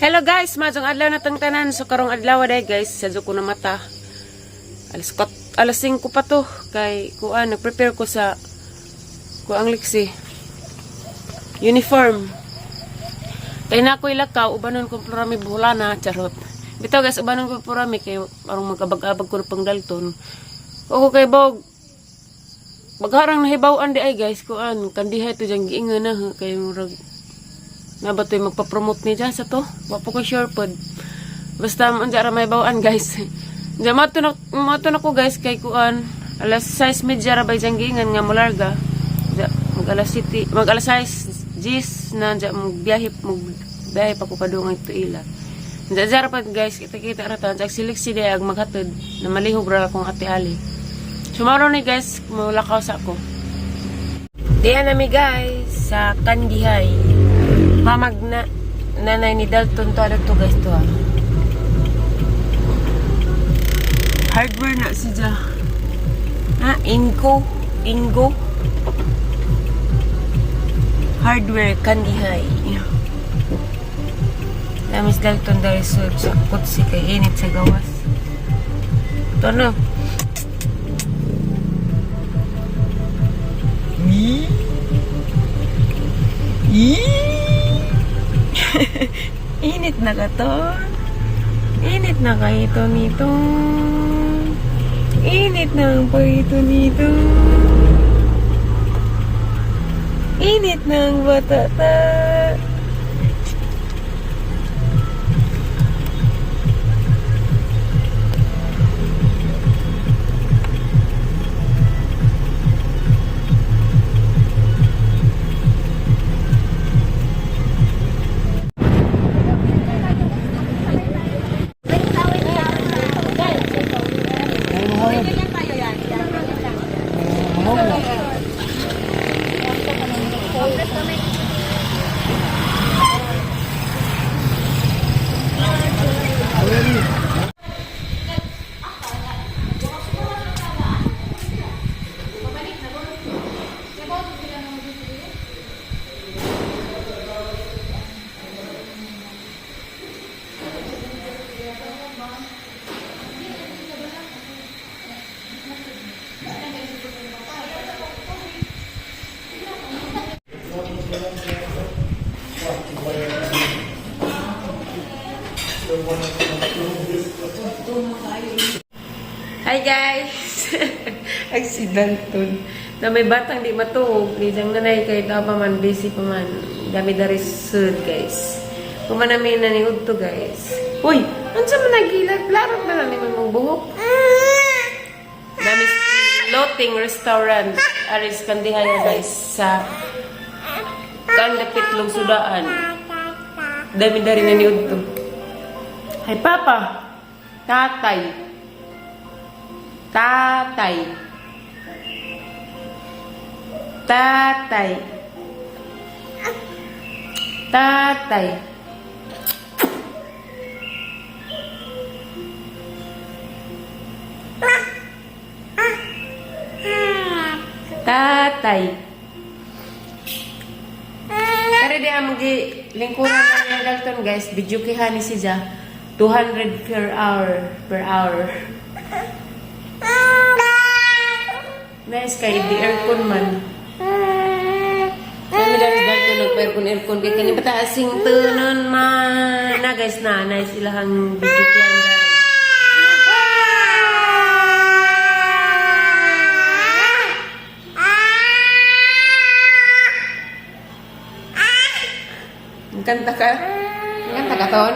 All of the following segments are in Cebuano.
Hello guys, maayong adlaw na tang tanan. So karong adlaw day guys, sa ko na mata. Alas 5 pa to kay kuan nagprepare ko sa kuang liksi. Uniform. Kay na ko ilakaw ubanon kong plurami buholana, charot. Bitaw guys, ubanon ko plurami kay arong magabag-abag ko pang Dalton. Ako kay bog bagharang nahibaw-an di ay guys kuan kandihay to diyang giingon na kay murag na ba to'y magpa-promote ni dyan sa to? Wa po ko sure pod. Basta unsa ra may bawaan guys. Diyan mato na ko guys kay kuan alas 6:30 ra bay diyang giingan nga molarga. Diyan mag alas city, mag alas 6 gis na diyan magbiyahe pa ko padung ito ila. Diyan ra pa guys, kita-kita ra ta. Diyan siliksi di ag maghatod na malihog ra akong ate Ali. Sumaro ni guys, mulakaw sa ako. Diyan nami guys sa Kandihay. Mamag na nanay ni Dalton to ano to guys to ah. Hardware na si Ja. Ah, Ingo. Ingo. Hardware Kandihay. Namis Dalton dahil sa kotse kay init sa gawas. Ito na. Mi? Init na ka to. Init na kayo nito. Init na ang pahito nito. Init na ang batata. Hi guys! Accidental. Na may batang di matuog. Di siyang nanay kay pa man, busy pa man. Dami dari sud guys. Kuma namin na ni Udto guys. Uy! Unsa man nagilag? Larot na lang ni mong buhok. Dami floating restaurant. Aris Kandihaya guys. Sa Kandapit Sudaan. Dami dari na ni Udto. Hi Papa! Tatay! Tatay. Tatay. Tatay. Tatay. Kare di ang magi lingkuran na ng Dalton guys, video kay hani si Ja. 200 per hour per hour. Nice kay di aircon man. Kami guys Dalton nagpa-aircon aircon kay kani bata asing tunon man. Na guys na nice ilahang video kay guys. Kanta ka? Kanta ka ton?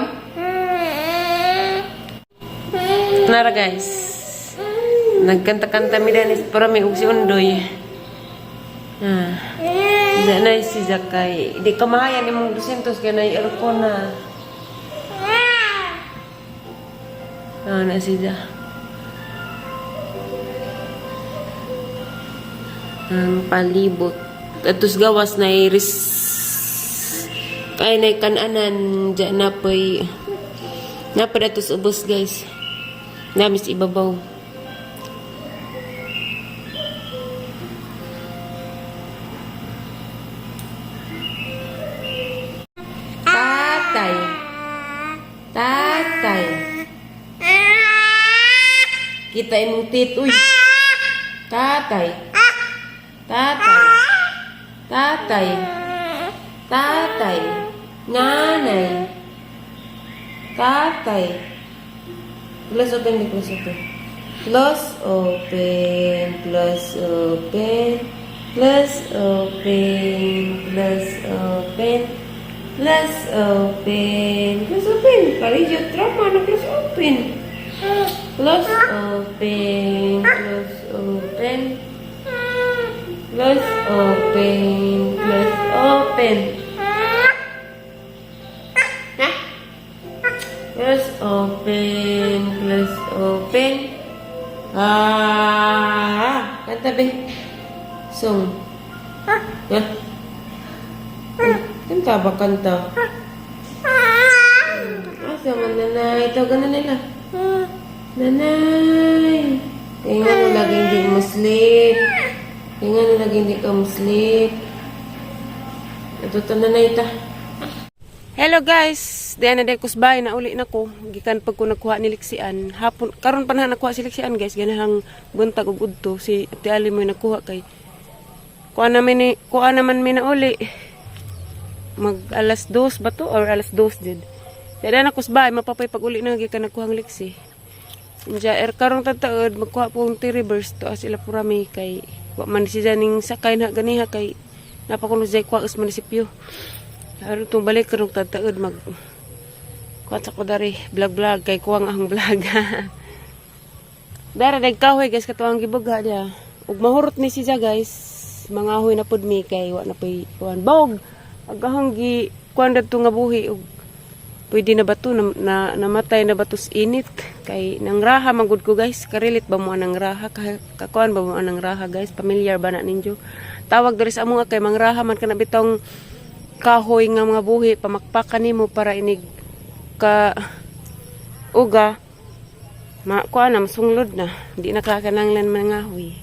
Nara guys. Nagkanta-kanta mi danis para may og si Undoy. Ah. Di na si Zakay. Di kamahayan imong 200 kay na aircon na. Ah, na si Ja. Ang palibot. Atos gawas na iris ay na kananan diyan na po'y napad atos ubos guys. Namis ibabaw. Tatay. Tatay. Kita imong tit, uy. Tatay. Tatay. Tatay. Tatay. Nanay. Tatay. Close open, close open. Close open, close open, close open, close open, close open, close open. Kalijo trauma na close open. Close open, close open, close open, close open. Ha? Close open, close open. Ah, kanta be. Song. Ha? Kanta ba kanta? Asa man, nanay? Tawagan na nila. Nanay. Kaya nga no lagi hindi mo sleep. Kaya nga no lagi hindi ka mo sleep. Ito ta, nanay ta. Hello guys, diyan na day kusbay na uli na ko. Gikan pag ko nagkuha ni Lixian. Hapon karon pa na nakuha si Lixian, guys, ganahang buntag ug udto si Ate Ali mo nakuha kay kuha naman ni kuha naman mi na uli. Mag alas 2 ba to or alas 2 jud. Kaya na kusbay mapapay pag uli na gikan nagkuha ang Lixi. Inja er karong tataod magkuha po ang reverse to as ila purami kay wa man siya ning sakay na ganiha kay napakuno siya kuha sa munisipyo. Aron itong balik karong tataod mag kuha sa ko dari vlog vlog kay kuwang ang vlog. Dara dag kahoy, guys, katuang gibugha dia. Ug mahurot ni siya, guys. Mga ahoy na pud mi kay wa na pay kuan bog. Agahang gi kuan dadto nga buhi ug pwede na ba to na namatay na ba to sa init kay nangraha man gud ko, guys. Ka-relate ba mo anang raha? Kakuan ba mo anang raha, guys? Familiar ba na ninyo? Tawag diri sa among kay mangraha man kana bitong kahoy nga mga buhi, pamakpakan nimo para inig ka uga ma kuan na masunglod na di na kakananglan mga ahoy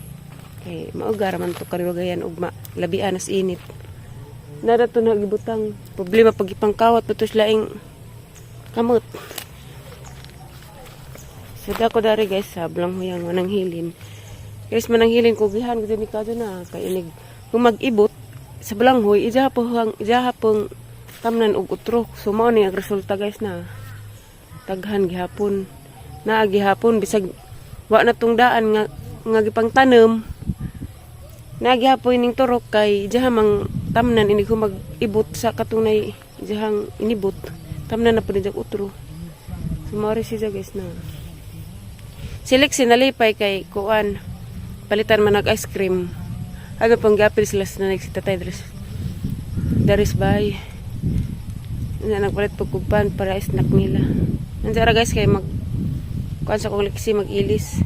kay mauga ra man to karugayan ug ma labian as init na dato na gibutang. Problema pag ipangkawat pa to laing kamot. So da ko dari, guys, sa Blanghuyang manang hilin. Guys, manang hilin ko gihan ko ni kadto na kay inig kung mag-ibot sa balanghoy ija po hang ija pong tamnan og utro. So mao ni ang resulta, guys, na taghan gihapon. Naa gihapon bisag wa na tong daan nga nga gipangtanom. Naa gihapon ning turok kay diha mang tamnan inig mag-ibot sa katunay dihang inibot. Tamnan na pud ni utro. So mao siya, guys, na. Silik sinalipay kay kuan palitan man nag ice cream. Ano pang gapil sila sa nanay si tatay daris. Daris bay. Na nagpalit pagkupan para snack nila. Nandiyan guys kay mag kuan sa kong liksi mag-ilis.